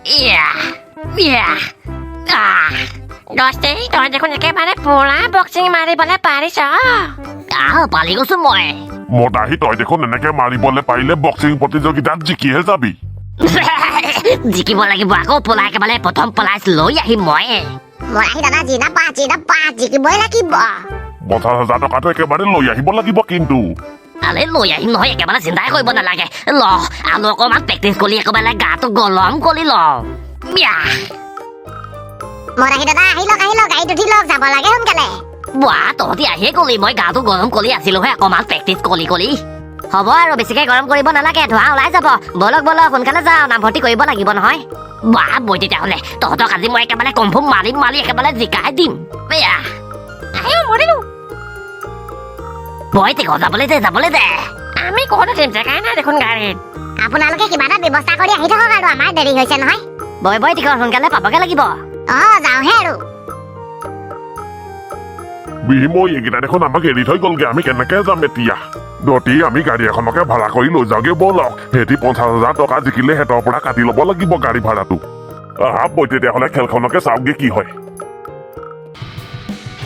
ইয়া ইয়া আহ। দস্তি, তই দেখোন একেবাৰে পুৰা বক্সিং মাৰিবলৈ পাৰিছ। আহ, পালি গৈছো মই। মদাহী, তই দেখোন এনেকে মাৰিবলৈ পাৰিলে বক্সিং প্ৰতিযোগিতাত জিকিহে যাবি। জিকিব লাগিব আকৌ। পলাই একেবাৰে প্ৰথম প্ৰাইজ লৈ আহিম মই। মৰাহি দাদা, জিন্দাবাদ জিন্দাবাদ, জিকিবই লাগিব। 50,000 টকাটো একেবাৰে লৈ আহিব লাগিব কিন্তু। আলে, লৈ আহিম নহয়, একেবাৰে চিন্তাই কৰিব নালাগে। ল, আৰু অকণমান প্ৰেক্টিচ কৰি একেবাৰে গাটো গৰম কৰি লওঁ। মিয়া। মৰাহি দাদা, আহি লওক, আহি লওক, গাড়ীত উঠি লওক, যাব লাগে সোনকালে। বাহ, তহঁতি আহিয়ে গ'লি। মই গাটো গৰম কৰি আছিলোহে অকণমান প্ৰেক্টিচ কৰি কৰি। হ'ব আৰু, বেছিকে গৰম কৰিব নালাগে, ধোঁৱা ওলাই যাব। ব'লক ব'লক, সোনকালে যাওঁ, নামভৰ্তি কৰিব লাগিব নহয়। বাহ, বৈ তেতিয়াহ'লে তহঁতক আজি মই একেবাৰে কমফু মাৰি মাৰি একেবাৰে জিকাই দিম। এয়া আহিও মৰিলো। বই টিক, যাবলৈ দে, যাবলৈ দে। আমি ক'ত উঠিম? জেগাই নাই দেখোন গাড়ীত। আপোনালোকে কিবা এটা ব্যৱস্থা কৰি আহি থাকক আৰু, আমাৰ দেৰি হৈছে নহয়। বই বই টিক, সোনকালে পাবগে লাগিব। অ, যাওঁহে আৰু। বিমৈ, এইকেইটা দেখোন আমাক এৰি থৈ গ'লগে। আমি কেনেকে যাম এতিয়া? দতি, আমি গাড়ী এখনকে ভাড়া কৰি লৈ যাওঁগে ব'লক। সিহঁতি 50,000 টকা জিকিলে সিহঁতৰ পৰা কাটি ল'ব লাগিব গাড়ী ভাড়াটো। আহা বৈ, তেতিয়াহ'লে খেলখনকে চাওঁগে কি হয়।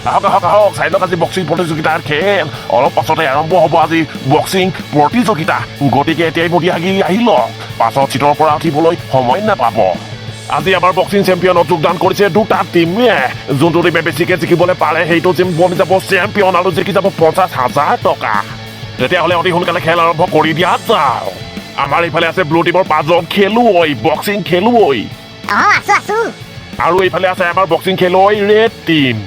আহক আহক আহক, চাই লওক আজি বক্সিং প্ৰতিযোগিতাৰ খেল। অলপ পাছতে আৰম্ভ হ'ব আজি বক্সিং প্ৰতিযোগিতা। গতিকে এতিয়াই মোদী আগি আহি লওক, পাছত চিটৰ পৰা উঠিবলৈ সময় নাপাব। আজি আমাৰ বক্সিং চেম্পিয়নত যোগদান কৰিছে দুটা টিমে। যোনটো টিমে বেছিকে জিকিবলৈ পাৰে, সেইটো টিম বনি যাব চেম্পিয়ন আৰু জিকি যাব 50,000 টকা। তেতিয়াহ'লে অতি সোনকালে খেল আৰম্ভ কৰি দিয়া যাওক। আমাৰ এইফালে আছে ব্লু টিমৰ পাঁচজন খেলুৱৈ, বক্সিং খেলুৱৈ। অ, আছো আছো। আৰু এইফালে আছে আমাৰ বক্সিং খেলুৱৈ ৰেড টিম।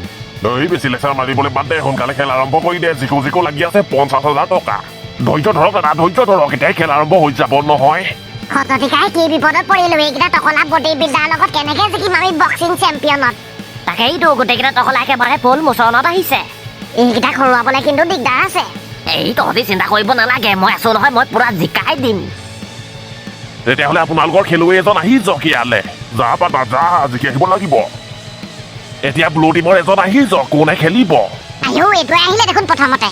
এই বেছি লেকচাৰ মাৰিবলৈ বাদ দে, সোনকালে খেল আৰম্ভ কৰি দে। জিকো জিকো লাগি আছে 50,000 টকা। ধৈৰ্য ধৰক দাদা, ধৈৰ্য ধৰক, এতিয়াই খেল আৰম্ভ হৈ যাব নহয়। সততিকাই কি বিপদত পৰিলো! এইকেইটা টকলা বডি বিল্ডাৰ লগত কেনেকে জিকিম আমি বক্সিং চেম্পিয়নত? তাকেইতো, গোটেইকেইটা টকলা একেবাৰে ফুল মোচনত আহিছে। এইকেইটাক হৰুৱাবলৈ কিন্তু দিগদাৰ আছে। এই, তহঁতি চিন্তা কৰিব নালাগে, মই আছো নহয়, মই পুৰা জিকাই দিম। তেতিয়াহ'লে আপোনালোকৰ খেলুৱৈ এজন আহি যাওক ইয়ালে। যা পাতা যা, জিকি আহিব লাগিব। এতিয়া ব্লু টিমৰ এজন আহি যাওক। কোনে খেলিব? আইও, এইটোৱে আহিলে দেখোন প্ৰথমতে।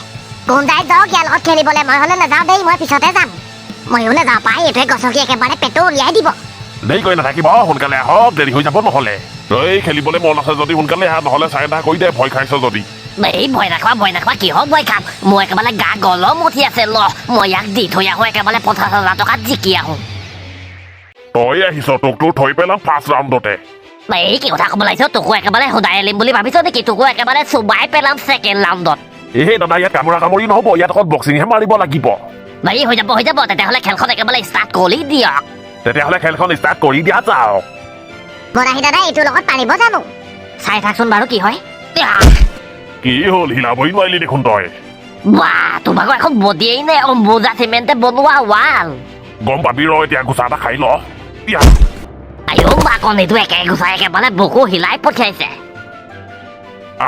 কোন যাই যাওক ইয়াৰ লগত খেলিবলৈ। মই হ'লে নাযাওঁ দেই, মই পিছতে যাম। ময়ো নাযাওঁ পাই, এইটোৱে গছকি একেবাৰে পেটো উলিয়াই দিব। দেৰি কৰি নাথাকিব, সোনকালে আহক, দেৰি হৈ যাব নহ'লে। এই, খেলিবলৈ মন আছে যদি সোনকালে আহ, নহ'লে চাই কৰি দে ভয় খাইছ যদি। এই, ভয় নাখোৱা, ভয় নাখোৱা। কিহৰ ভয় খাম? মোৰ একেবাৰে গা গলম উঠি আছে। ল, মই ইয়াক দি থৈ আহোঁ, একেবাৰে 50,000 টকাত জিকি আহোঁ। তই আহিছ, তোকতো থৈ পেলাম ফাৰ্ষ্ট ৰাউণ্ডতে। এই, কি কথা ক'ব লাগিছ? তোকো একেবাৰে সোধাই এলিম বুলি ভাবিছ নেকি? তোকো একেবাৰে চোবাই পেলাম ছেকেণ্ড ৰাউণ্ডত। এই দাদা, ইয়াত কামোৰা কামুৰি নহ'ব, ইয়াত অকল বক্সিংহে মাৰিব লাগিব। এই, হৈ যাব, হৈ যাব। তেতিয়াহ'লে খেলখন একেবাৰে ষ্টাৰ্ট কৰি দিয়ক। তেতিয়াহ'লে খেলখন ষ্টাৰ্ট কৰি দিয়া যাওক। বৰাহী দাদা, এইটোৰ লগত পাৰিব জানো? চাই থাকচোন বাৰু কি হয়। আহ! কি হ'ল, হিলাবই নোৱাৰিলি দেখোন তই। বাহ, তোমাকো এখন বডিয়েই নে অম্বুজা চিমেণ্টে বনোৱা ৱাল? গম পাবি ৰ, এতিয়া ঘোচা এটা খাই ল। ইয়া। আইঅ বাকন, এইটো একে ঘোচাই একেবাৰে বুকু হিলাই পঠিয়াইছে।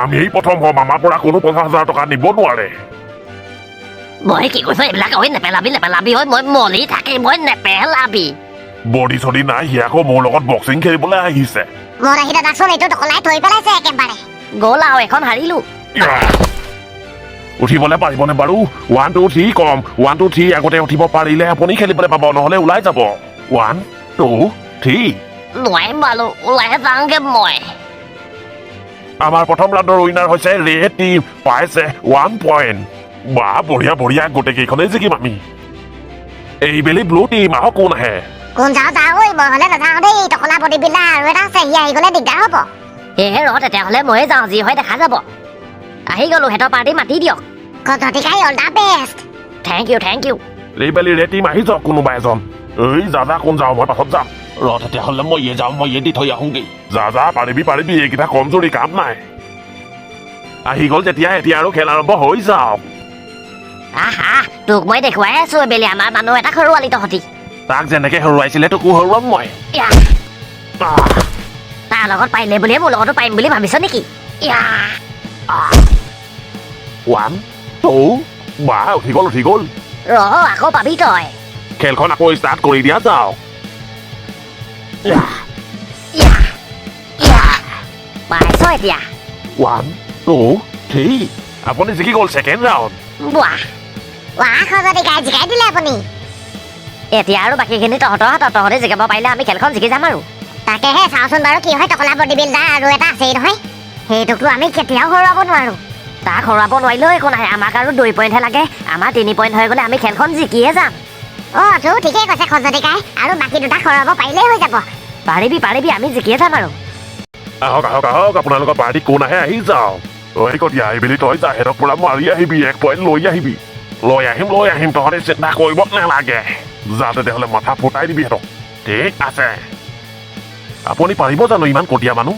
আমি প্ৰথম হ'ম, আমাৰ পৰা কোনো 50,000 টকা নিব নোৱাৰে। মই কি কৈছো এইবিলাক? ঐ, নেপেলাবি নেপেলাবি ঐ, মই মৰি থাকিম, মই নেপেলাবি। বডি চডি নাই, সি আকৌ মোৰ লগত বক্সিং খেলিবলৈ আহিছে। বৰাহী দাদাচোন এইটো টকলাই থৈ পেলাইছে একেবাৰে। গ'ল আৰু, এখন হাৰিলো। ইয়া। উঠিবলৈ পাৰিবনে বাৰু? ওৱান টু থ্ৰী কম, ওৱান টু থ্ৰী। আগতে উঠিব পাৰিলে আপুনি খেলিবলৈ পাব, নহ'লে ওলাই যাব। One two three. নোৱাৰিম বাৰু, ওলাইহে যাওঁগে মই। আমাৰ প্ৰথম ৰাউণ্ডৰ উইনাৰ হৈছে ৰেড টিম, পাইছে ওৱান পইণ্ট। বাহ, বঢ়িয়া বঢ়িয়া, গোটেইকেইখনেই জিকিম আমি এইবেলি। ব্লু টিম আহক, কোন আহে? কোন যাওঁ যাওঁ ঐ, মই হ'লে নাযাওঁ দেই। টকলা বডি বিল্ডাৰ আৰু এটা আছে, সি আহি গ'লে দিগদাৰ হ'ব। এ ৰ, তেতিয়াহ'লে ময়ে যাওঁ, যি হয় দেখা যাব। আহি গ'লো, সিহঁতৰ পাৰ্টি মাতি দিয়ক। কটতিকাই, all the best. Thank you, thank you. এইবেলি ৰেড টিম আহি যাওক কোনোবা এজন। এই যা যা, কোন যাওঁ? মই পাছত যাম। ৰ, তেতিয়াহ'লে ময়ে যাওঁ, ময়ে দি থৈ আহোঁগৈ। যা যা, পাৰিবি পাৰিবি, এইকেইটা কমজোৰি, কাম নাই। আহি গ'ল যেতিয়া এতিয়া আৰু খেল আৰম্ভ হৈ যাওক। আহ আহ, তোক মই দেখুৱাই আছো। এবেলি আমাৰ মানুহ এটা হৰুৱালি তহঁতি। তাক যেনেকে হৰুৱাইছিলে, তোকো হৰুৱাম মই। ইয়া। আহ, তাৰ লগত পাৰিলে বুলিয়ে মোৰ লগতো পাৰিম বুলি ভাবিছ নেকি? ইয়া। ওৱান টু, বাহ, উঠি গ'ল, উঠি গ'ল। ৰ, আকৌ পাবি তই। খেলখন আকৌ ষ্টাৰ্ট কৰি দিয়া যাওক। ইয়া ইয়া ইয়া, পাইছ এতিয়া। ওৱান টু থ্ৰী, আপুনি জিকি গ'ল ছেকেণ্ড ৰাউণ্ড। বাহ। ৱাহ, খজতিকাই, জিকাই দিলে আপুনি। এতিয়া আৰু বাকীখিনি তহঁতৰ হাতত। তহঁতে জিকাব পাৰিলে আমি খেলখন জিকি যাম আৰু। তাকেহে চাওঁচোন বাৰু কি হয়। টকলা বডি বিল্ডাৰ আৰু এটা আছেই নহয়, সেইটোকতো আমি কেতিয়াও হৰুৱাব নোৱাৰো। তাক হৰুৱাব নোৱাৰিলেও একো নাই, আমাক আৰু 2 পইণ্টহে লাগে। আমাৰ 3 পইণ্ট হৈ গ'লে আমি খেলখন জিকিয়ে যাম। অ' তোৰ ঠিকেই কৈছে খজতিকাই, আৰু বাকী দুটাক হৰুৱাব পাৰিলেই হৈ যাব। পাৰিবি পাৰিবি, আমি জিকিয়ে যাম আৰু। আহক আহক আহক, আপোনালোকৰ পাৰ্টি কোন আহে আহি যাওক। ঐ কটীয়া, এইবেলি তই যা, সিহঁতক পুৰা মাৰি আহিবি, 1 পইণ্ট লৈ আহিবি। লৈ আহিম লৈ আহিম, তহঁতে চিন্তা কৰিব নালাগে। যা তেতিয়াহ'লে মাথা ফুটাই দিবি সিহঁতক। ঠিক আছে। আপুনি পাৰিব জানো ইমান কটীয়া মানুহ?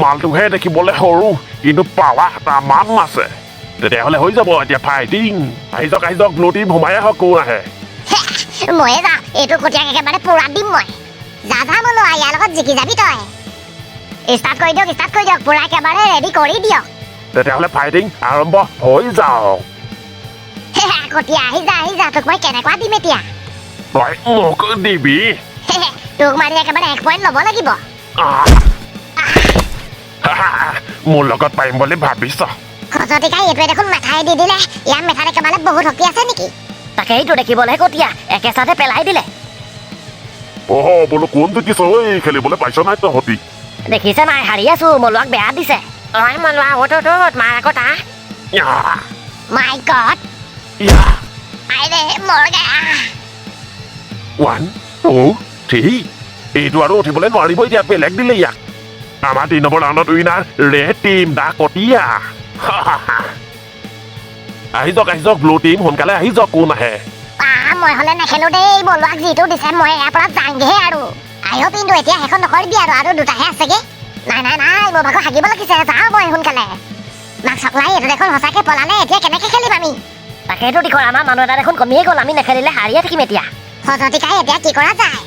মালটোহে দেখিবলৈ সৰু, কিন্তু পাৱা তামাম আছে। তেতিয়াহ'লে হৈ যাব এতিয়া ফাইটিং। আহি যাওক আহি যাওক, ব্লু টিম সোমাই আহক, কোন আহে? ময়ে যাওঁ, এইটো কটীয়াক একেবাৰে পুৰা দিম মই। যা যা মলোৱা, ইয়াৰ লগত জিকি যাবি তই। ষ্টাৰ্ট কৰি দিয়ক, ষ্টাৰ্ট কৰি দিয়ক, পুৰা একেবাৰে ৰেডি কৰি দিয়ক। তেতিয়াহ'লে ফাইটিং আৰম্ভ হৈ যাওক। কটীয়া আহি যা আহি যা, তোক মই কেনেকুৱা দিম এতিয়া। তই মোক দিবি? তোক মাৰি একেবাৰে 1 পইণ্ট ল'ব লাগিব। মোৰ লগত পাৰিম বুলি ভাবিছ? খজতিকাই এইটোৱে দেখোন মেঠাই দি দিলে। ইয়াৰ মেঠাত একেবাৰে বহুত শক্তি আছে নেকি? তাকেইতো দেখিবলৈহে কটীয়া, একে চাতে পেলাই দিলে। অহ বোলো কোন জিকিছ ঐ, খেলিবলৈ পাইছ নাই তহঁতি? দেখিছে নাই, হাৰি আছো, মলোৱাক বেয়া দিছে। ঐ মলোৱা, অ'ত অ'ত অ'ত মাৰ আকৌ তা। মাই গড, আইৰে মৰ গয়া। 1 2 3, এইটো আৰু উঠিবলৈ নোৱাৰিব এতিয়া, বেলেগ দিলে ইয়াক। আমাৰ 3 নম্বৰ ৰাউণ্ডত উইনাৰ ৰেড টিম দা কটীয়া। আহি যাওক আহি যাওক, ব্লু টিম সোনকালে আহি যাওক, কোন আহে? মই হ'লে নেখেলো দেই, মলোৱাক যিটো দিছে মই ইয়াৰ পৰা যাওঁগেহে আৰু। আইঅ পিন্তু, এতিয়া সেইখন নকৰিবি আৰু, আৰু দুটাহে আছেগে। নাই নাই নাই, মোৰ ভাগৰ হাগিব লাগিছে, যাওঁ মই সোনকালে। মাক চকলাই, এইটো দেখোন সঁচাকে পলালে, এতিয়া কেনেকে খেলিম আমি? তাকেইতো দিখৰ, আমাৰ মানুহ এটা দেখোন কমিয়ে গ'ল, আমি নেখেলিলে হাৰিয়ে থাকিম এতিয়া। খজতিকাই এতিয়া কি কৰা যায়?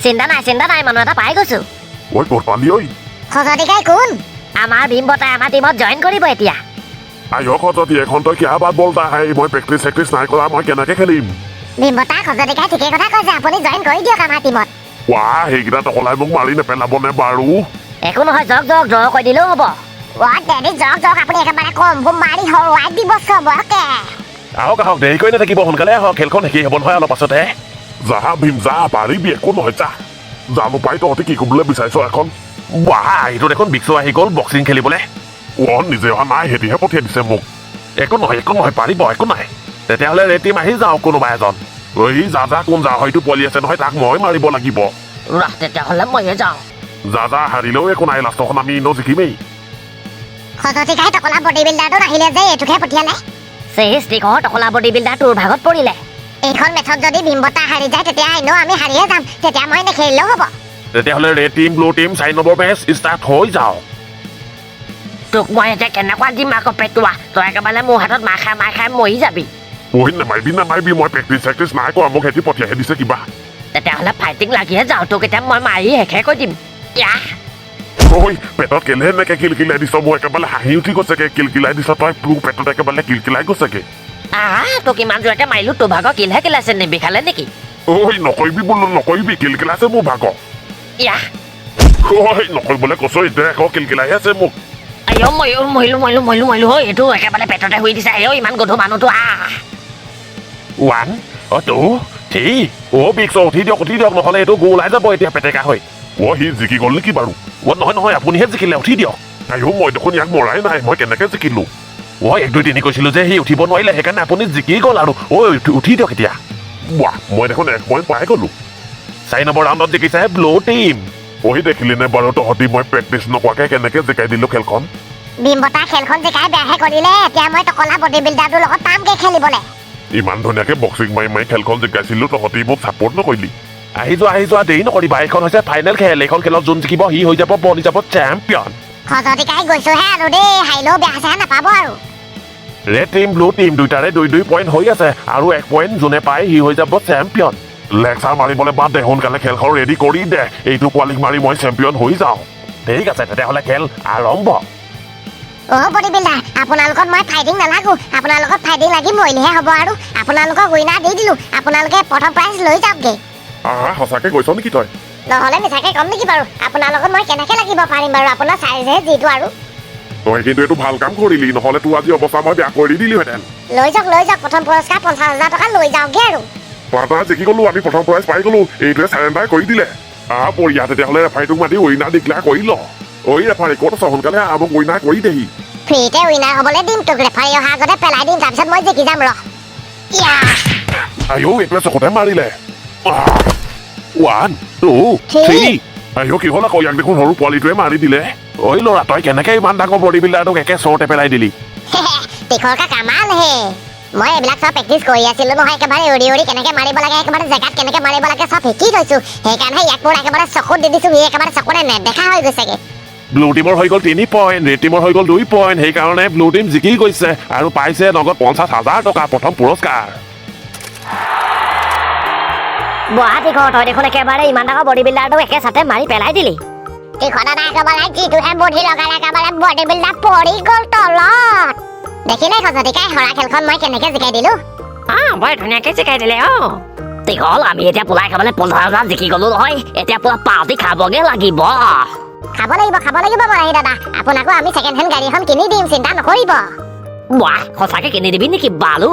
চিন্তা নাই চিন্তা নাই, মানুহ এটা পাই গৈছো। ঐ ক'ত পালি ঐ? খজতিকাই কোন? আমাৰ ভীম বতাই আমাৰ টিমত জইন কৰিব এতিয়া। আইঅ খজতি, এখন তই কিয়া বাট বলতা হে, মই প্ৰেক্টিচ চেক্টিচ নাই কৰা, মই কেনেকে খেলিম? ভীম বতা, খজতিকাই ঠিকেই কথা কৈছে, আপুনি জইন কৰি দিয়ক আমাৰ টিমত। ৱাহ, সেইকেইটা টকলাই মোক মাৰি নেপেলাবনে বাৰু? একো নহয়, যাওক যাওক, ড্ৰ কৰি দিলেও হ'ব। অ ডেডি, যাওক যাওক, আপুনি একেবাৰে কম্বো মাৰি হৰুৱাই দিব চবকে। আহক আহক, দেৰি কৰি নাথাকিব, সোনকালে আহক, খেলখন শেষেই হ'ব নহয় অলপ পাছতে। যা ভীম যা, পাৰিবি, একো নহয় যা। জানো পাই তহঁতি কি কৰিবলৈ বিচাৰিছ এখন। বাহ, এইটো দেখোন বিক্সু আহি গ'ল বক্সিং খেলিবলৈ। অ নিজে অহা নাই, সিহঁতিহে পঠিয়াই দিছে মোক। একো নহয় একো নহয়, পাৰিব, একো নাই। তেতিয়াহ'লে ৰেড টিম আহি যাওক কোনোবা এজন। ঐ যা যা, কোন যা, হয়তো পোৱালি আছে নহয়, তাক মই মাৰিব লাগিব। ৰাহ, তেতিয়াহ'লে ময়ে যাওঁ। যা যা, হাৰিলেও একো নাই, লাষ্টখন আমি এনেও জিকিমেই। খজতিকাই টকলা বডি বিল্ডাৰটো নাহিলে যে, এইটোকহে পঠিয়ালে। চেচ দিখৰ, টকলা বডি বিল্ডাৰ তোৰ ভাগত পৰিলে। এইখন মেচত যদি ভীম বতা হাৰি যায়, তেতিয়া এনেও আমি হাৰিয়ে যাম, তেতিয়া মই নেখেলিলেও হ'ব। তেতিয়াহ'লে red team blue team 4 number match start হৈ যাওক। তোক মই এতিয়া কেনেকুৱা দিম আকৌ পেটুৱা, তই একেবাৰে মোৰ হাতত মাৰ খাই মাৰ খাই মৰি যাবি। ঐ নামাৰিবি নামাৰিবি, মই প্ৰেক্টিচ চেক্টিচ নাই কৰা, মোক সিহঁতি পঠিয়াইহে দিছে কিবা। তেতিয়াহ'লে ফাইটিং লাগিহে যাওঁ, তোক এতিয়া মই মাৰি শেষে কৰি দিম। ইয়াহ। ঐ পেটত কেলে এনেকে কিলকিলাই দিছ, মোৰ একেবাৰে হাঁহি উঠি গৈছেগে। কিলকিলাই দিছ তই, তোৰ পেটত একেবাৰে কিলকিলাই গৈছেগে। আহা, তোক ইমান জোৰকে মাৰিলো, তোৰ ভাগৰ কিলহে কিলাইছে, নিবিষালে নেকি? ঐ নকৰিবি বোলো, নকৰিবি, কিলকিলাইছে মোৰ ভাগৰ। ইয়াহ। ঐ নকৰিবলৈ কৈছ, এতিয়া আকৌ কিলকিলাই আছে মোক। আইঅ ময়ো মৰিলো মৰিলো মৰিলো মৰিলো, ঐ এইটো একেবাৰে পেটতে শুই দিছে, আইঅ ইমান গধুৰ মানুহটো। আহ। 1 2 3, অ' বিক্স, উঠি দিয়ক উঠি দিয়ক, নহ'লে এইটো গু ওলাই যাব এতিয়া পেটেকা হৈ। অ' সি জিকি গ'ল নেকি বাৰু? অ' নহয় নহয়, আপুনিহে জিকিলে, উঠি দিয়ক। আইঅ মই দেখোন ইয়াক মৰাই নাই, মই কেনেকে জিকিলো? অ' 1 2 3 কৈছিলো যে সি উঠিব নোৱাৰিলে, সেইকাৰণে আপুনি জিকি গ'ল আৰু। ঐ উঠি দিয়ক এতিয়া। বাহ, মই দেখোন 1 পইণ্ট পাই গ'লো। 4 নম্বৰ ৰাউণ্ডত জিকিছে ব্লু টিম। অ' দেখিলি নে বাৰু তহঁতি, মই প্ৰেক্টিচ নকৰাকে কেনেকে জিকাই দিলো খেলখন? ভীম বতা খেলখন জিকাই বেয়াহে কৰিলে, এতিয়া মই টকলা বডি বিল্ডাৰটোৰ লগত পামগে খেলিবলে। ইমান ধুনীয়াকে বক্সিং মাৰি মাৰি খেলখন জিকাইছিলো, তহঁতি মোক ছাপোৰ্ট নকৰিলি। আহি যোৱা আহি যোৱা, দেৰি নকৰিবা, এইখন হৈছে ফাইনেল খেল। এইখন খেলত যোন জিকিব সি হৈ যাব বনি যাব চেম্পিয়ন। খজতিকাই গৈছোহে আৰু দেই, হাৰিলেও বেয়া চেয়া নাপাব আৰু। ৰেড টিম ব্লু টিম দুইটাৰে 2 2 পইণ্ট হৈ আছে, আৰু 1 পইণ্ট যোনে পায় সি হৈ যাব চেম্পিয়ন। লেকচাৰ মাৰিবলৈ বাদ দে, সোনকালে খেলখন ৰেডি কৰি দে, এইটো পোৱালিক মাৰি মই চেম্পিয়ন হৈ যাওঁ। ঠিক আছে, তেতিয়াহ'লে খেল আৰম্ভ। অ' বডি বিল্ডাৰ, আপোনালোকত মই ফাইটিং নালাগো, আপোনালোকত ফাইটিং লাগি মৰিলেহে হ'ব আৰু। আপোনালোকক উইনাৰ দি দিলো, আপোনালোকে প্ৰথম প্ৰাইজ লৈ যাওকগে। আহা, সঁচাকে কৈছ নেকি তই? নহ'লে মিছাকে ক'ম নেকি বাৰু? আপোনাৰ লগত মই কেনেকে লাগিব পাৰিম বাৰু, আপোনাৰ চাইজহে যিটো আৰু। তই কিন্তু এইটো ভাল কাম কৰিলি, নহ'লে তোৰ আজি অৱস্থা মই বেয়া কৰি দিলিহেঁতেন। লৈ যাওক লৈ যাওক, প্ৰথম পুৰস্কাৰ 50,000 টকা লৈ যাওকগে আৰু। পাৰ্টনাৰ জিকি গ'লো আমি, প্ৰথম প্ৰাইজ পাই গ'লো, এইটোৱে চাৰেণ্ডাৰ কৰি দিলে। আহ, বঢ়িয়া। তেতিয়াহ'লে ৰেফাৰীটোক মাতি উইনাৰ ডিক্লেয়াৰ কৰি ল। ঐ ৰেফাৰী, ক'ত আছ? সোনকালে আহ, মোক উইনাৰ কৰি দেহি। ফ্ৰীতে উইনাৰ হ'বলৈ দিম তোক। ৰেফাৰী অহাৰ আগতে পেলাই দিম, তাৰপিছত মই জিকি যাম, ৰহ। ইয়া! আইঅ, এইটোৱে চকুতে মাৰিলে। One, two, three. আইঅ, কি হ'ল আকৌ? ইয়াক দেখোন সৰু পোৱালিটোৱে মাৰি দিলে। ঐ ল'ৰা, তই কেনেকে ইমান ডাঙৰ বডি বিল্ডাৰটোক একে চৰতে পেলাই দিলি? তীখৰ কামাল হে। মই এইবিলাক চব প্ৰেক্টিচ কৰি আছিলো নহয়। একেবাৰে উৰি উৰি কেনেকে মাৰিব লাগে, একেবাৰে জেগাত কেনেকে মাৰিব লাগে, চব শিকি থৈছো। সেইকাৰণে ইয়াক মোৰ একেবাৰে চকুত দি দিছো, সি একেবাৰে চকুৰে নেদেখা হৈ গৈছেগে। ব্লু টিমৰ হৈ গ'ল 3 পইণ্ট, ৰেড টিমৰ হৈ গ'ল 2 পইণ্ট। সেইকাৰণে ব্লু টিম জিকি গৈছে আৰু পাইছে নগদ 50,000 টকা প্ৰথম পুৰস্কাৰ। বহা তীখৰ, তই দেখোন একেবাৰে ইমান ডাঙৰ বডি বিল্ডাৰটো একে চাতে মাৰি পেলাই দিলি। তীখৰ দাদা, একেবাৰে যিটোহে বডি লগালে, একেবাৰে বডি বিল্ডাৰ পৰি গ'ল তলত। দেখিলে খজতিকাই, হৰা খেলখন মই কেনেকে জিকাই দিলো? অঁ, বৰ ধুনীয়াকে জিকাই দিলে। অঁ দীঘল, আমি এতিয়া পোলাই খাবলৈ 15,000 জিকি গ'লো নহয়। এতিয়া পুৰা পাৰ্টি খাবগে লাগিব। খাব লাগিব, খাব লাগিব। মৰাহী দাদা, আপোনাকো আমি ছেকেণ্ড হেণ্ড গাড়ী এখন কিনি দিম, চিন্তা নকৰিব। বাহ, সঁচাকে কিনি দিবি নেকি বালু?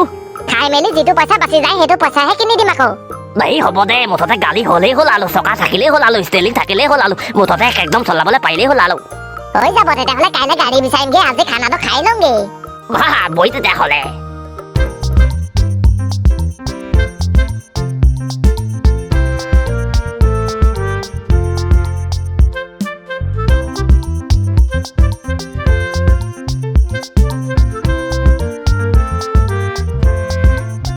খাই মেলি যিটো পইচা বাচি যায়, সেইটো পইচাহে কিনি দিম আকৌ। এই হ'ব দে, মুঠতে গাড়ী হ'লেই হ'ল আলু, চকা থাকিলেই হ'ল আলু, ষ্টেলিং থাকিলেই হ'ল আলু, মুঠতে একদম চলাবলৈ পাৰিলেই হ'ল আলু। হৈ যাব। তেতিয়াহ'লে কাইলৈ গাড়ী বিচাৰিমগে, আজি খানাটো খাই ল'মগে। বাহ, বই তেতিয়াহ'লে।